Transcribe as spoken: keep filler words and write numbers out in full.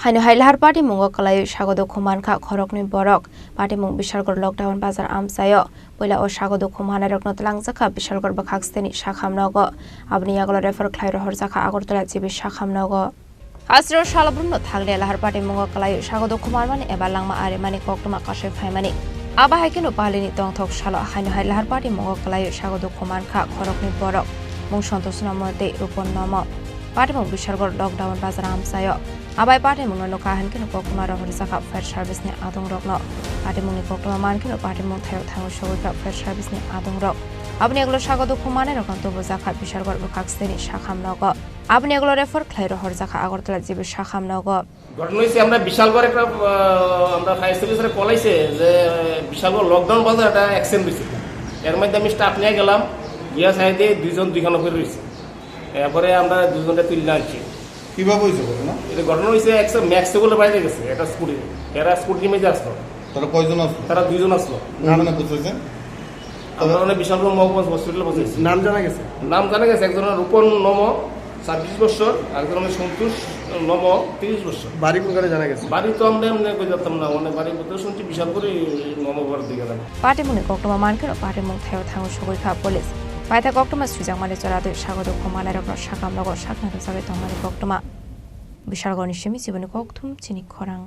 Haino hai lahar patimungo kwlaiwi sago dukhu mankha khoroknwi borok. Patimung Bishalgarh lockdown bazar amchaio. Puila o sago dukhu manairokno twlangjakha Bishalgarh bwkhak steni sakham nogo. Aboni yagulo refer khlai rohorjakha Agartala G B sakham nogo. Aswk salobrumno thangde lahar patimungo kwlaiwi sago dukhu manmani eba langma arimani koktwma kasui phaimani. Abo hai kheno palini tongthok salo haino hai lahar patimungo kwlaiwi sago dukhu mankha khoroknwi borok. Mung Santosh Nomo tei Rupon Nomo. Patimung Bishalgarh lockdown bazar amchaio. Abai patimungno nukha hankhe koktwma rohorjakha fire service ni adongrokno. Patimungni koktwma mankheno patimung thaio thango sogwikha fire service ni adongrok. Aboni yagulo sago dukhu manairokno tubujakha Bishalgarh bwkhak steni sakham nogo. Aboni yagulo refer khlai rohorjakha Agartala G B sakham nogo. ঘটনা হয়েছে, আমরা বিশালগড় একটা, আহ, আমরা ফায়ার সার্ভিসের কল আইছে যে বিশালগড় লকডাউন বাজার একটা অ্যাক্সিডেন্ট হয়েছে। এর মধ্যে আমি স্টাফ নিয়ে গেলাম, গিয়া সাইডে দুইজন দুইখানো করে রয়েছে। এরপরে আমরা দুজনকে তুলে আনছি। কিভাবে হয়েছে ঘটনা? এটা ঘটনা হয়েছে, একটা ম্যাক্সিকোলের বাইরে গেছে, একটা স্কুটি। এরা স্কুটির মধ্যে আসলো। তারা কয়জন আসলো? তারা দুইজন আসলো। কোনখানে পৌঁছেছে? আমরা ওখানে বিশালগড় মহকুমা হসপিটালে পৌঁছেছি। নাম জানা গেছে? নাম জানা গেছে, একজন হলো রূপন নম, ছাব্বিশ বছর, আরেকজন হলো সন্তোষ নম, তিরিশ বছর। বাড়ি কোনখানে জানা গেছে? বাড়ি তো আমরা এমনি কই জানতাম না, মানে বাড়ি কোথায় শুনছি বিশালগড়ে নমগড়ের দিকে জানি। Patimungni koktwma mankheno patimung thaio thango sogwikha police. Paithak koktwma swijakmani chwla twi sago dukhu manairokno sakam nogo sakna rwjagwi tongmani koktwma. Bishalgarhni simi chiboni kokthum chini khorang.